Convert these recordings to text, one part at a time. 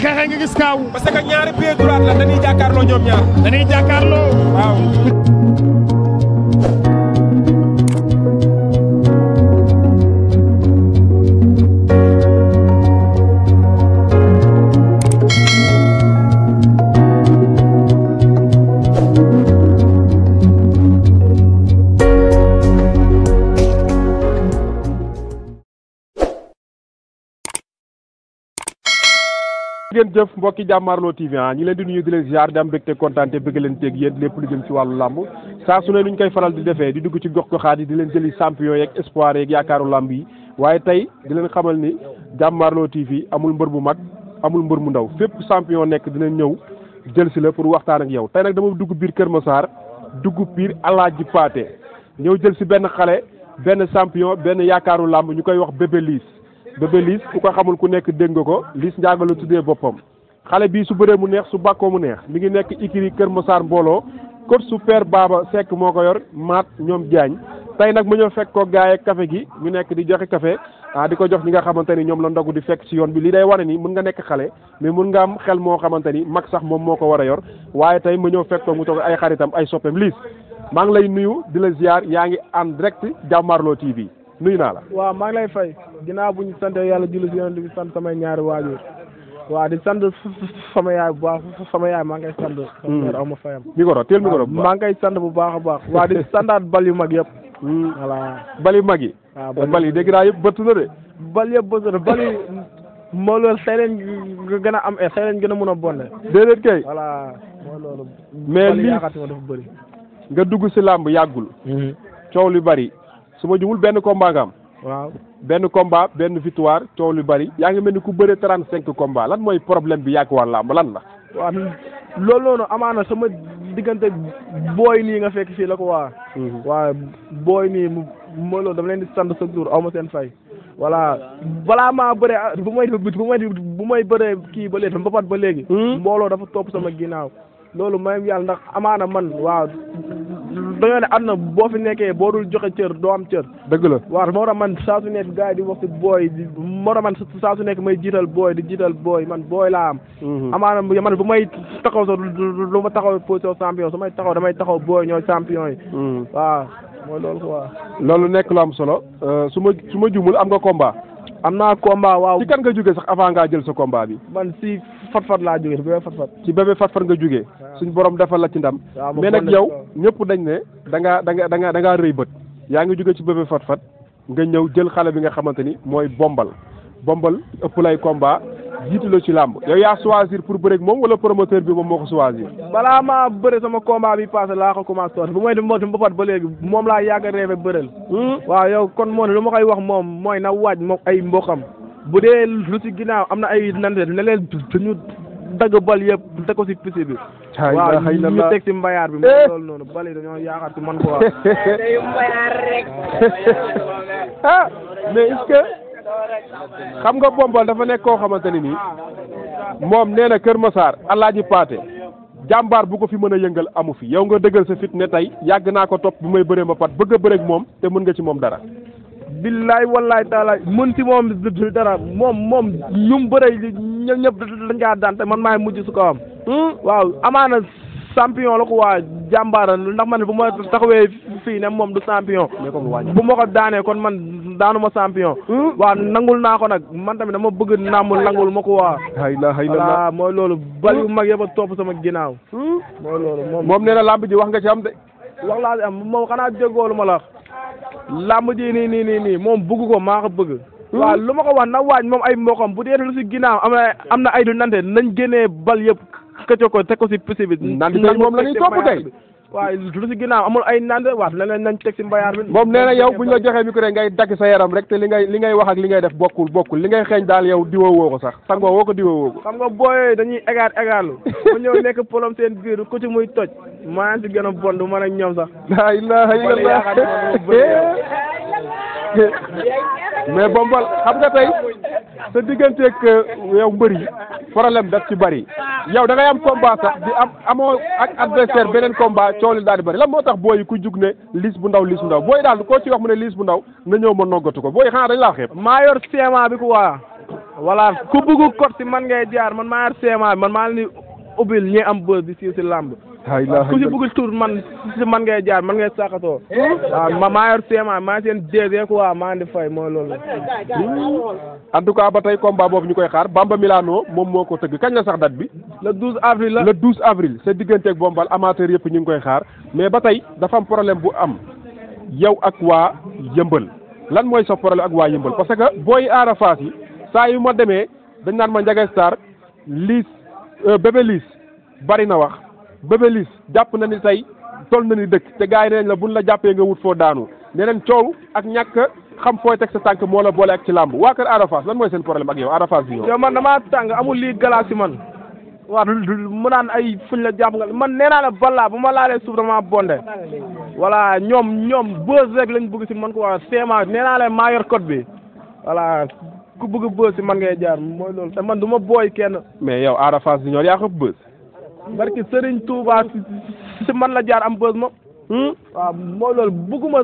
xeexee nga gis kaaw. parce que ñaari pied droit la dañuy jàkkaarloo ñoom ñaar. dañuy jàkkaarloo. waaw. ngeen jëf mbokki Jàmmaarloo TV ñi leen di nuyu di leen ziar di am mbégte kontaan te bëgg leen teeg yéen lépp lu jëm ci wàllu làmb saa su ne nuñ koy faral di defee di dugg ci gox goxaat yi di leen jëli champion yeeg espoir yeeg yaakaaru làmb yi waaye tey di leen xamal ni Jàmmaarloo TV amul mbër bu mag amul mbër mu ndaw fépp champion nekk dina ñëw jël si la pour waxtaan ak yow tey nag dama dugg biir Kër Massar dugg biir Alaaji Paate ñëw jël si benn xale benn champion benn yaakaaru làmb ñu koy wax Bébé Liss Bébé Liss ku ko xamul ku nekk dégg nga ko Liss Ndiago la tuddee boppam xale bii su bëree mu neex su bàkkoo mu neex mi ngi nekk ikiri Kër Massar mbooloo coach su Père Baba Seck moo ko yor maat ñoom Diagne tey nag mu ñëw fekk ko gaay ak café gi ñu nekk di joxe café di ko jox ñi nga xamante ni ñoom la ndogu di fekk ci yoon bi li day wane ni mën nga nekk xale mais mën nga am xel moo xamante ni mag sax moom moo ko war a yor waaye tey mu ñëw fekk ko mu toog ay xaritam ay soppeem Liss maa ngi lay nuyu di la ziar yaa ngi en direct Jàmmaarloo TV nuyu naa la. waaw maa ngi lay fay ginnaaw bu ñu sant yàlla julli si yonent bi sant samay ñaari waajur waaw di sant sama yaay bu baax sama yaay maa ngi koy sant. sama yaay aw ma fayam. micro teel micro bu baax maa ngi koy sant bu baax a baax. waa di santaat bal yu mag yëpp. voilà bal yu mag yi. waaw bal yi dégg naa yëpp bëtt na de. bal yëpp bëtt na bal yi moo loolu tey leen gën a am tey leen gën a mën a bonne. déedéet kay. voilà moo loolu. mais bal yi lii yaakaar ma dafa bëri. nga dugg si làmb yàggul. coow lu bari su ma jumul benn combat nga am. waaw benn combat benn victoire coow lu bari yaa ngi mel ni ku bëre 35 combat lan mooy problème bi yàgg waa làmb lan la. waaw loolu noonu amaana sama diggante booy nii nga fekk fii la ko waa. waaw booy nii mooy loolu dama leen di sant chaque jour aw ma seen fay. voilà balaa maa bëree bu may bëree kii ba léegi mbapat ba léegi. mbooloo dafa topp sama ginnaaw. loolu mayam yàlla ndax amaana man waaw dañoo ne àdduna boo fi nekkee boo dul joxe cër doo am cër. dëgg la waaw moo tax man saa su nekk gars yi di wax si booy moo tax man saa su nekk may jiital booy di jiital booy man booy laa am. amaana man bu may taxaw sax lu ma taxaw position champion su may taxaw damay taxaw booy ñooy champion yi. waaw mooy loolu quoi. loolu nekk lu am solo su ma jumul am nga combat. am naa combat waaw. ci kan nga jógee sax avant ngaa jël sa combat bi. man si fat-fat laa jógee bébé fat-fat. ci bébé fat-fat nga jógee. suñ borom defal la ci ndam. mais nag yow ñëpp dañ ne da ngaa rëy bët. yaa ngi jógee ci bébé fat-fat nga ñëw jël xale bi nga xamante ni mooy bombal ëpp lay combat jiitu la ci làmb yow yaa choisir pour bëreeg moom wala promoteur bi moom moo ko choisir. balaa maa bëre sama combat bi passé laa ko commencé toog bu may dem mbapat ba léegi moom laa yàgg a rêvé bëreel. waaw yow kon moo ne lu ma koy wax moom mooy na waaj moom ay mboqam bu dee lu ci ginnaaw am na ay nante ne leen ñu dagg bal yëpp teg ko ci piste bi. waaw ñu teg ci mbayaar bi. mooy loolu noonu bal yi dañoo yaakaar ci man ko wax. day mbayaar rek. ah mais est-ce que xam nga bombal dafa nekk koo xamante ni nii moom nee na Kër Massar Alaaji Paate jàmbaar bu ko fi mën a yëngal amu fi yow nga dëggal sa fit ne tey yàgg naa ko topp bu may bëree ma pat bëgg a bëreeg moom te mën nga ci moom dara. billaay wallaay taala mën ci moom dara moom ñum bëre ñoom ñëpp dañ kaa daan te man maay mujj su ko am. waaw amaana champion la ko waa jàmbaara ndax man bu ma taxawee fii ne moom du champion. bu ma ko daanee kon man daanuma champion. waaw nangul naa ko nag man tamit dama bëgg nangul ma ko waa. voilà mooy loolu bal yu mag yëpp a topp sama ginnaaw. mooy loolu moom nee na làmb ji wax nga ci am de. wax laa ci am moom xanaa déggoo ma la làmb ji nii moom bëgg ko maa ko bëgg. waaw lu ma ko wax na waaj moom ay mboqam bu dee lu si ginnaaw am na ay du nante nañ génnee bal yëpp këccoo ko teg ko si piste bi. nante tey moom la ñuy topp tey. waaw lu si ginnaaw amul ay nante waaw leneen nañ teg si mbayaar bi. moom nee na yow buñ la joxee micro ngay dagg sa yaram rek te li ngay wax ak li ngay def bokkul li ngay xeeñ daal yow diwoo woo ko sax sangoo woo ko diwoo woo ko. xam nga booyee dañuy égalu bu ñëw nekk polom seen biir ku ci muy toj maa ngi si gën a bon du mën a ñoom sax. la ilaha illallah mais bombal xam nga tey sa digganteeg yow mbër yi problème daf ci bari yow da ngay am combat sax di amoo ak adversaire beneen combat coow li daal di bari lan moo tax booy yi ku jug ne Liss bu ndaw booy daal koo ci wax mu ne Liss bu ndaw nga ñëw ma noggatu ko booy xanaa dañ laa xeeb. maa yor CMA bi ku waa voilà ku bëgg kot si man ngay jaar man maa yor CMA man maa leen di ubbil ñi am bës di siiw si làmb ku si bëgg tur man si man ngay jaar man ngay sàqatoo waaw maa yor CMA maa seen DG quoi maa ngi di fay mooy loolu en tout cas ba tey combat boobu ñu koy xaar Bamba Milano moom moo ko tëgg kañ la sax date bi le 12 avril la le 12 avril sa digganteeg Bombal amateur yëpp ñu ngi koy xaar mais ba tey dafa am problème bu am yow ak waa Yëmbal lan mooy sa problème ak waa Yëmbal parce que booy Ada Fass yi saa yu ma demee dañ naan ma Ndiaga Star Liss Bébé Liss bari na wax Bébé Liss jàpp na ni tey toll na ni dëkk te gars yi nee nañ la buñ la jàppee nga wut foo daanu nee nañ coow ak ñàkk xam fooy teg sa tànk moo la boole ak ci làmb waa kër Ada Fass lan mooy seen problème ak yow Ada Fass bi ñëw. yow man damaa tàng amul lii galaas si man waaw mu naan ay fuñ la jàpp nga man nee naa la balaa bu ma laalee suuf damaa bonde voilà ñoom bës rek lañ bëgg si man ko wax CMA nee naa leen maa yor code bi voilà ku bëgg bës si man ngay jaar mooy loolu te man du ma booy kenn. mais yow Ada Fass bi ñëw yaa ko bës. barki Serigne Touba si man la jaar am bës ma. waaw mooy loolu bëgguma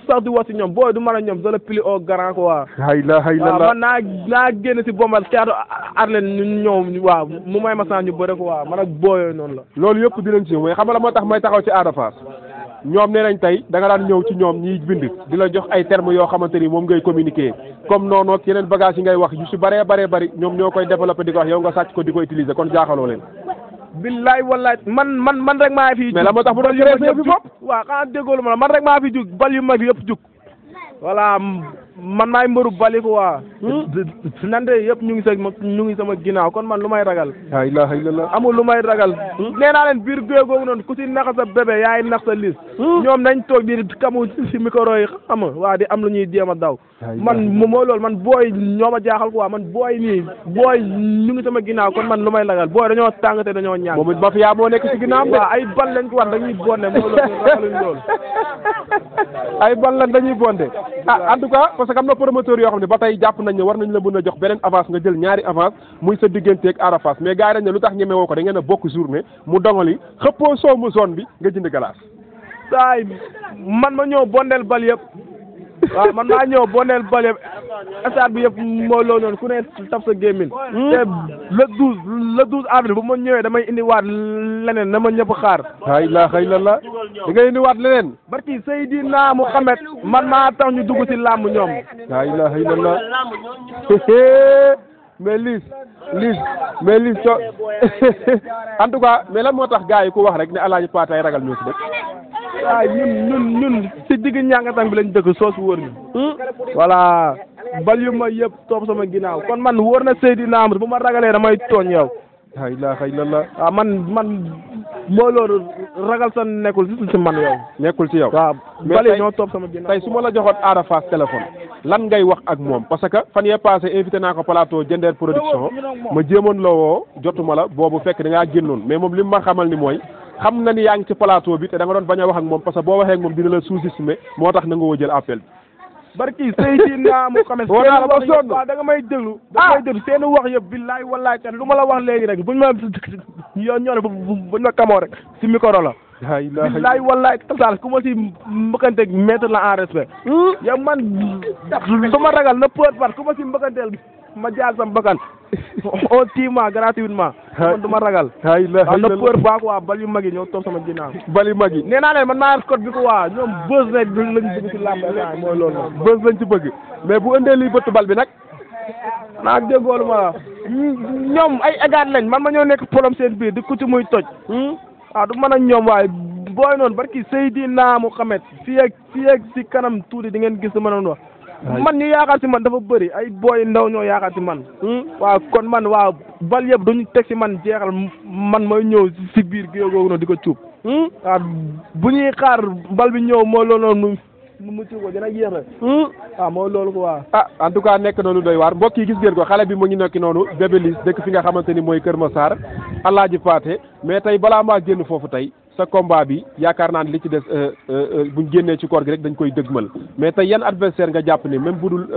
sax di wax si ñoom booy du mën a ñoom c'est le plus au grand quoi. waaw man naa génn si Bombal caatu Arlen ñu ñëw waaw mu may ma saa ñu bëre ko waaw man ak booyoo noonu la. loolu yëpp dinañ si mooy xam nga la moo tax may taxaw ci Ada Fass ñoom nee nañ tey da nga daan ñëw ci ñoom ñiy bind di la jox ay termes yoo xamante ni moom ngay communiquer comme noonu ak yeneen bagage yi ngay wax yu si bëree bëri ñoom ñoo koy développé di ko wax yow nga sàcc ko di ko utiliser kon jaaxaloo leen. billaay wallaay man rek maa fi. mais la moo tax bu doon jëree fi bopp. waaw xanaa déggoo ma man rek maa fi jug bal yu mag yëpp jug voilà man maay mbëru bali ko waa. nante yëpp ñu ngi sama ginnaaw kon man lu may ragal. la ilaha illallah amul lu may ragal. nee naa leen biir géej googu noonu ku si nax sa bébé yaay nax sa lis. ñoom nañ toog di kamu si micro yi xam nga waa di am lu ñuy jéem a daw. man mooy loolu man booy ñoo ma jaaxal quoi man booy nii booy ñu ngi sama ginnaaw kon man lu may ragal booy dañoo tàng te dañoo ñàng. moom it mafia moo nekk ci ginnaaw. waaw ay bal lañ ko wax dañuy bonde mooy loolu ragaluñ loolu. ay bal lañ dañuy bonde. ah en tout cas parce que am na promoteur yoo xam ne ba tey jàpp nañ ne war nañ la mën a jox beneen avance nga jël ñaari avance muy sa digganteeg Ada Fass mais gars yi dañ ne lu tax ñeme woo ko da ngeen a bokk journée mu dongali xëppoo soomu zone bi nga jënd glace. saay man ma ñëw bondeel bal yëpp waaw man maa ñëw bondeel bal yëpp stade bi yëpp moo loo noonu ku ne taf sa gémmin te le 12 avril bu ma ñëwee damay indiwaat leneen na ma ñëpp xaar. la ilaha illallah da ngay indiwaat leneen. barki Seydina Muhammad man maa tax ñu dugg si làmb ñoom. la ilaha illallah mais Liss so en tout cas mais lan moo tax gars yi ku wax rek ne Alaaji Paatay ragal ñoo si dëkk. waaw ñun si digg ñàngatang bi lañ dëkk soo si wóor ñu. voilà bal yu ma yëpp topp sama ginnaaw kon man wóor na Seydina Amady bu ma ragalee damay tooñ yow. la ilaha illallah. waaw man moo loolu ragal sa nekkul si man yow. nekkul ci yow. waaw bal yi ñoo topp sama ginnaaw. tey su ma la joxoon Ada Fass téléphone lan ngay wax ak moom parce que fan yee passé invité naa ko plateau Jender production ma jéemoon la woo jotuma la boobu fekk da ngaa génnoon mais moom li ma xamal ni mooy xam na ni yaa ngi ci plateau bi te da nga doon bañ a wax ak moom parce que boo waxee ak moom dina la sous-estimer moo tax na nga woo jël appel bi. barki Seydina Muhammad woo naa la ba sonn da nga may déglu. da ngay déglu seen wax yëpp billaay wallaay kan lu ma la wax léegi rek buñ ma yoon ñoo ne buñ ma kamoo rek si micro la. billaay wallaay tasaal ku ma si mbëkkanteeg mettre la en respect. yow man su ma ragal na peur par ku ma si mbëkkanteel ma jaal sa mbëkkan au tiiment gratuitement. man du ma ragal. waaw na peur baax waa bal yu mag yi ñëw toog sama ginnaaw. bal yu mag yi nee naa leen man maa code bi ko waa ñoom bës rek lañ bëgg si làmb mooy loolu la. bës lañ ci bëgg mais bu ëndee lii bëtt bal bi nag. naa déggoolu ma ñoom ay égaat lañ man ma ñëw nekk problème seen biir di ku ci muy toj. waaw du mën a ñoom waaye booy noonu barki Seydina Muhammad fii ak si kanam tuuti di ngeen gis li ma doon wax. man ñu yaakaar si man dafa bëri ay booy ndaw ñoo yaakaar si man. waaw kon man waaw bal yëpp duñu teg si man jeexal man may ñëw si biir géew googu noonu di ko cuub. waaw bu ñuy xaar bal bi ñëw moo loolu noonu mu ci ko dina yéex rek. waaw mooy loolu ko waa. ah en tout cas nekk noonu doy waar mbokk yi gis ngeen ko xale bi mu ngi nekk noonu Bébé Liss dëkk fi nga xamante ni mooy Kër Massar Alaaji Paate mais tey balaa maa génn foofu tey sa combat bi yaakaar naa ne li ci des buñ génnee ci koor gi rek dañ koy dëgmal mais tey yan adversaire nga jàpp ni même bu dul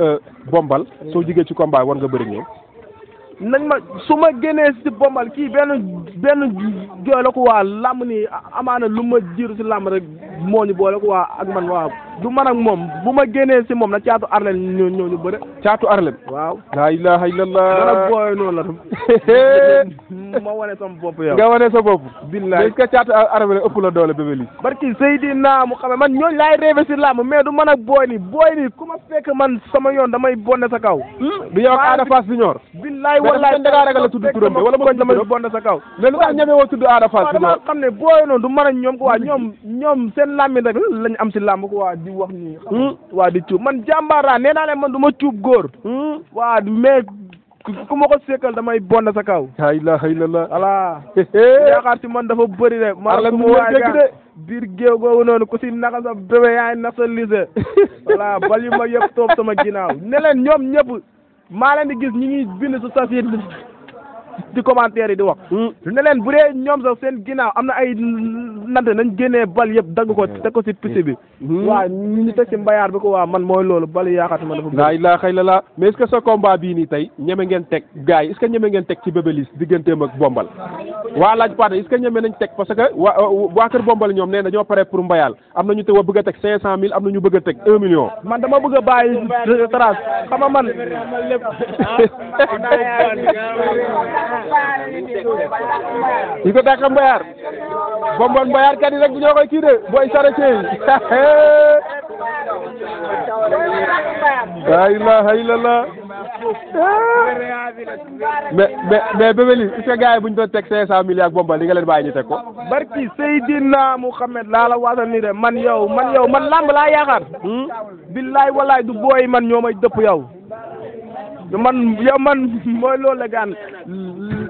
Bombal soo jigee ci combat war nga bëri ñëw. nañ ma su ma génnee si Bombal kii benn jooy la ko waa làmb nii amaana lu ma jiiru si làmb rek moo ñu boole quoi ak man waaw du man ak moom bu ma génnee si moom na caatu Arlem ñoo ñu bëre. caatu Arlem. waaw. la ilaha illallah. dana booy noonu la. ma wane sama bopp yow. nga wane sa bopp. billaay est-ce que caatu Arlem ëpp la doole Bébé Liss. barki Seydina mu xame man ñooñu laay rêvé si làmb mais du man ak booy ni ku ma fekk man sama yoon damay bonne sa kaw. du yow ak Ada Fass Junior. billaay wallaay da ngaa ragal a tudd turam wala mu damay bonne sa kaw. mais lu tax ñeme woo tudd Ada Fass Junior. dama xam ne booy noonu du man ak ñoom ko waa ñoom seen làmbi rek lañ am si làmb ko waa di wax nii. waa di cuub man jàmbaara nee naa leen man du ma cuub góor. waa mais ku ma ko sekkal damay bonne sa kaw. la ilaha illallah. voilà. yaakaar si man dafa bëri de. Arlem mu ngi dégg de. biir géew googu noonu ku si naka sa bébé yaay na sa lise. voilà bal yu ma yëpp toog sama ginnaaw ne leen ñoom ñëpp maa leen di gis ñi ngi bind su sas yi di commentaire yi di wax. ne leen bu dee ñoom sax seen ginnaaw am na ay nante nañ génnee bal yëpp dagg ko teg ko si piste bi. waaw ñu teg si mbayaar bi ko waa man mooy loolu bal yaakaar ma dafa. laa ilaaha illallaah mais est-ce que sa combat bii nii tey ñeme ngeen teg gars yi est-ce que ñeme ngeen teg ci Bébé Liss digganteem ak Bombal. waa laaj Pathé est-ce que ñeme nañ teg parce que waa kër Bombal ñoom nee na ñoo pare pour mbayal am na ñu te bëgg a teg 500000 am na ñu bëgg a teg 1 million. man dama bëgg a bàyyi trace xam nga man. yi ko dàq mbayaar Bombal mbayaar kat yi rek ñoo koy kii de booy sarete yi la ilaha illallah mais Bébé Liss est-ce que gars yi bu ñu doon teg 500000 ak Bombal di nga leen bàyyi ñu teg ko. barki Seydina Muhammad laa la waasal nii de man lamb laa yaakaar. billaay wallaay du booy man ñoo may dëpp yow. man mooy loolu la gaan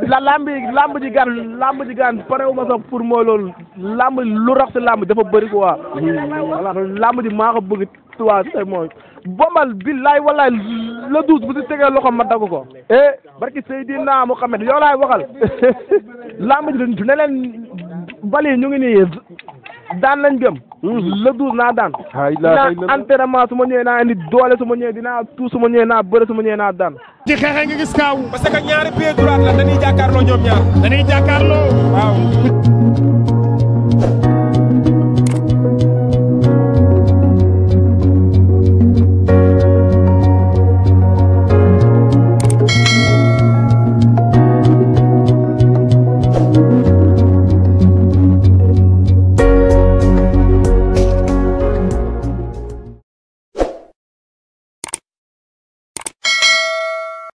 lamb ji gaan parewu ma sax pour mooy loolu lamb lu rax si lamb dafa bëri quoi. voilà lamb ji maa ko bëgg tuwaa te mooy Bombal billaay wallaay la douze bu si tegee loxo ma dagg ko. barki Seydina Muhammad yow laay waxal lamb ji ne leen bali ñu ngi nii daan lañ gëm. le 12 naa daan. dinaa entraînement su ma ñëwee naa indi doole su ma ñëwee dinaa tout su ma ñëwee naa bëre su ma ñëwee naa daan. ci xeexe nga gis kaaw. parce que ñaari pied droit la dañuy jàkkaarloo ñoom ñaar. dañuy jàkkaarloo waaw.